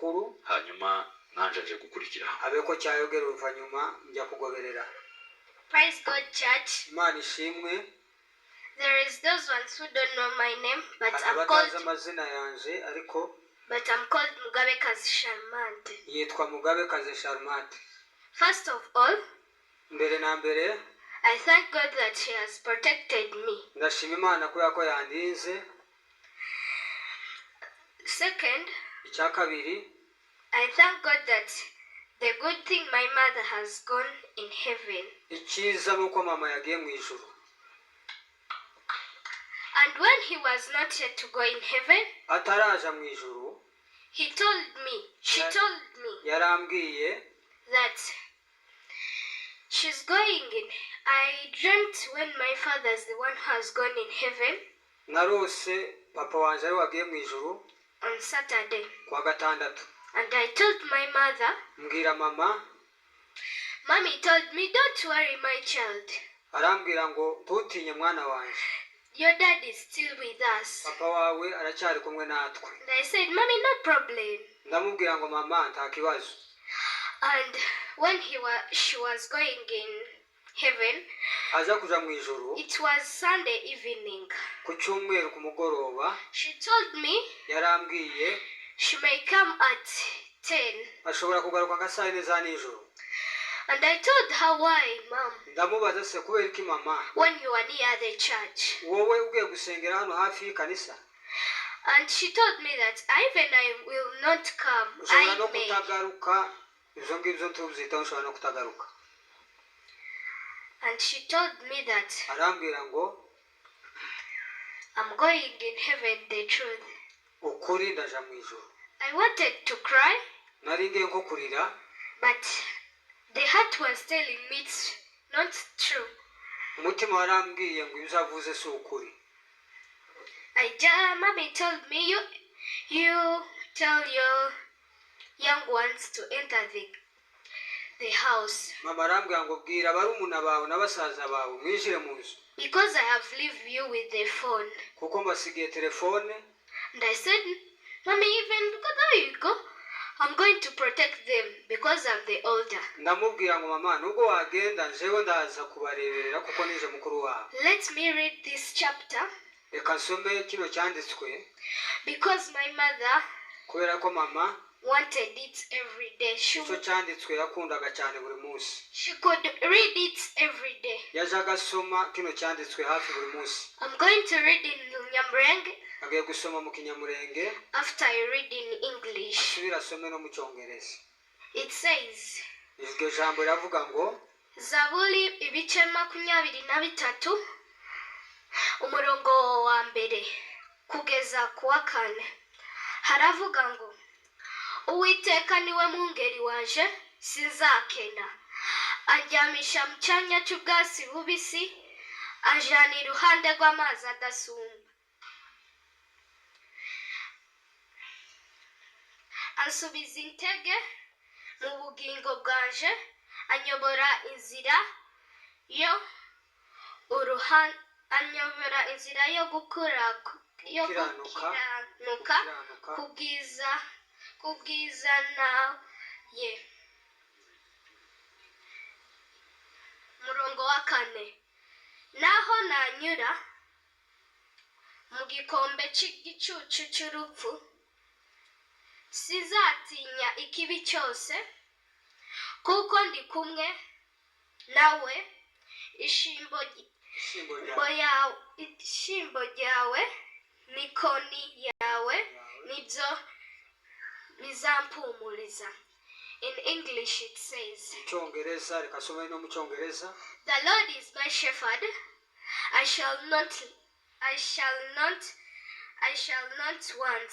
Mukuru. Hanyuma nanje nje gukurikira. Abeeko kyayogera oluvannyuma nja kugoberera. Praise God, church. Imana ishimwe. There is those ones who don't know my name, but Hari I'm abatazi called amazina yanje ariko but I'm called Mugabekazi Sharmante. Yitwa Mugabekazi Sharmante. First of all, Mbere na mbere, I thank God that He has protected me. Ndashima Imana kubera ko yandinze. Second, Icya kabiri, I thank God that the good thing, my mother has gone in heaven. Icyiza ni uko mama yagiye mu ijuru. And when he was not yet to go in heaven, Ataraja mu ijuru, he told me, she told me yarambwiye that she's going in. I dreamt when my father's the one who has gone in heaven Narose papa wanje ari wagiye mu ijuru on Saturday. Kuwa gatandatu. And I told my mother, Mbwira mama. Mommy told me, "Don't worry, my child. Arambwira ngo ntutinye mwana wanje. Your dad is still with us." Papa wawe aracyari kumwe natwe. And I said, "Mommy, no problem." Ndamubwira ngo mama nta kibazo. And when he was, she was going in heaven, Aza kuja mu ijuru, it was Sunday evening. Ku cyumweru ku mugoroba, She told me yarambwiye she may come at 10. Ashobora kugaruka nka saa yine za nijoro. And I told her, "Why, Mom, Ndamubaza se kubera iki mama, when you are near the church?" wowe ugiye gusengera hano hafi y'ikanisa? And she told me that even I will not come. Ushobora I no may. Kutagaruka ibyo ngibyo tubyitaho ushobora no kutagaruka. And she told me that Arambwira ngo I'm going in heaven, the truth. Ukuri ndaja mu ijuru. I wanted to cry, Nari ngiye nko kurira, but the heart was telling me it's not true. Umutima warambwiye ngo ibyo avuze si ukuri. I just, Mommy told me, You tell your young ones to enter the house Mama arambwira ngo bwira barumuna bawe na basaza bawe mwinjire mu nzu because I have leave you with the phone." kuko mbasigiye telefone. And I said, "Mommy, even there you go, I'm going to protect them because I'm the older." Ndamubwira ngo mama nubwo wagenda njewe ndaza kubareberera kuko nije mukuru wabo. Let me read this chapter Reka nsome kino cyanditswe because my mother kubera ko mama wanted it every day. Icyo cyanditswe yakundaga cyane buri munsi. She could read it every day. Yajaga asoma kino cyanditswe hafi buri munsi. I'm going to read in Nyamurenge Agiye gusoma mu Kinyamurenge after I read in English. Asubire asome no mu Cyongereza. It says, Iryo jambo riravuga ngo, Zaburi ibice 23 umurongo wa mbere kugeza ku wa kane haravuga ngo Uwiteka niwe mwungeri wanje sinzakena andyamisha mu cyanya cy'ubwatsi bubisi anjana iruhande rw'amazi adasumba ansubiza intege mu bugingo bwanje anyobora inzira yo anyobora inzira yo gukura yo Gukiranuka. Gukiranuka Gukiranuka. Kubwiza kubwiza na ye murongo wa kane naho nanyura mu gikombe cy'igicucu cy'urupfu sizatinya ikibi cyose kuko ndi kumwe nawe ishimbo Ishimbo imbo ryawe yawe ishimbo ryawe n'ikoni yawe nibyo bizampumuriza. In English it says, Mu Cyongereza reka asome no mu Cyongereza. The Lord is my shepherd, I shall not want.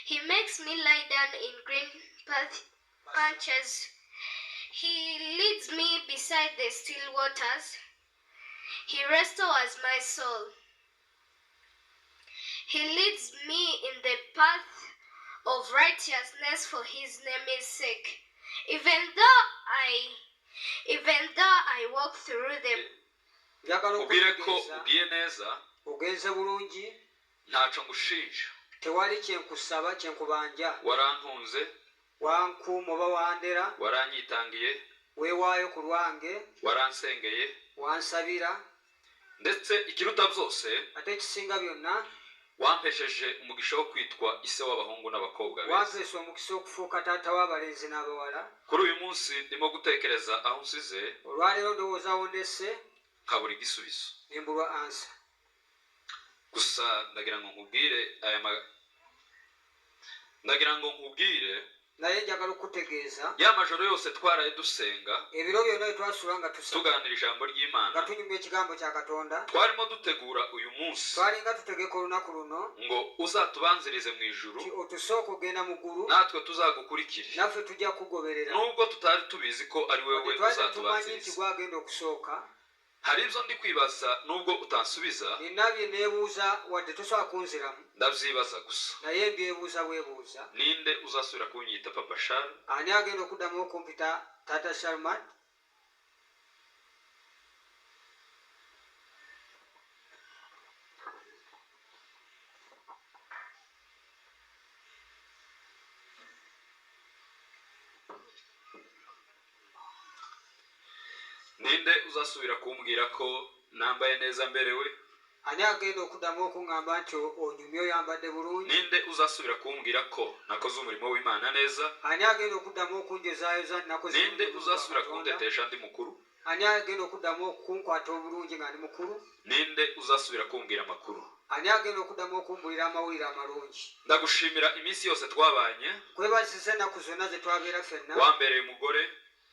He makes me lie down in green pastures. He leads me beside the still waters. He restores my soul. He leads me in the path of righteousness for his name's sake. Even though I walk through the Njagala Ubwire ko okutegeeza ugiye neza. Ogenze bulungi. Ntaco ngushinja. Tewali kyenkusaba kyenkubanja. Warankunze. Wankuuma oba wandera. Waranyitangiye. Weewaayo ku lwange. Waransengeye. Wansabira. Ndetse ikiruta byose, ate ekisinga byonna, wampesheje umugisha wo kwitwa ise w'abahungu n'abakobwa beza. Wampeesa omukisa okufuuka taata w'abalenzi n'abawala. Kuri uyu munsi ndimo gutekereza aho nsize, olwaleero ndowooza wondese, nkabura igisubizo. Nembulwa answer. Gusa ndagira ngo nkubwire aya ma... ndagira ngo nkubwire, naye njagala okutegeeza, ya majoro yose twaraye dusenga, ebiro byonna bye twasula nga tusaba, tuganira ijambo ry'Imana, nga tunyumya ekigambo kya Katonda, twarimo dutegura uyu munsi, twalinga tutegeka olunaku luno, ngo uzatubanzirize mu ijuru, ti otusooka okugenda mu ggulu, natwe tuzagukurikire, naffe tujja kugoberera, nubwo tutari tubizi ko ari wewe twali tetumanyi nti uzatubanziriza. Gwagenda okusooka. Hari ibyo ndi kwibaza nubwo utansubiza. Nina bye neebuuza wadde tosobola kunziramu. Ndabyibaza gusa. Naye mbyebuuza bwebuuza. Ninde uzasubira kunyita Papa Shari? Ani agenda okuddamu okumpita Taata Sharman? Ninde uzasubira kumbwira ko nambaye neza mberewe? Ani agenda okuddamu okuŋŋamba nti onyumye oyambadde bulungi? Ninde uzasubira kumbwira ko nakoze umurimo w'Imana neza? Ani agenda okuddamu okunjozaayoza nti nakoze Ninde omulimu gwa uzasubira Katonda? kuntetesha ndi mukuru? Ani agenda okuddamu okunkwata obulungi nga ndi mukulu? Ninde uzasubira kumbwira amakuru? Ani agenda okuddamu okumbulira amawulire amalungi? Ndagushimira iminsi yose twabanye. Kwebaziza ennaku zonna ze twabeera ffenna. Wambereye umugore.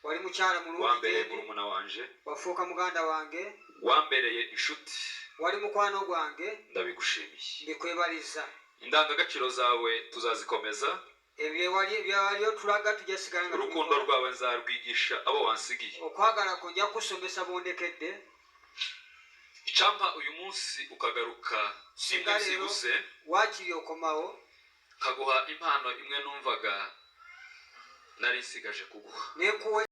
Wali mukyala mulungi Wambereye gyendi. murumuna wanje. Wafuuka muganda wange. Wambereye inshuti. Wali mukwano gwange. Ndabigushimiye. Mbikwebaliza. Indangagaciro zawe tuzazikomeza. Ebyo byewali otulaga tujja sigala nga Urukundo tubikola. Rwawe nzarwigisha abo wansigiye. Okwagala kwo nja kusomesa bondekedde. Icampa uyu munsi ukagaruka rimwe Singa leero byihuse, waakiri okomawo, nkaguha impano imwe numvaga nari nsigaje kuguha. Nenkuwa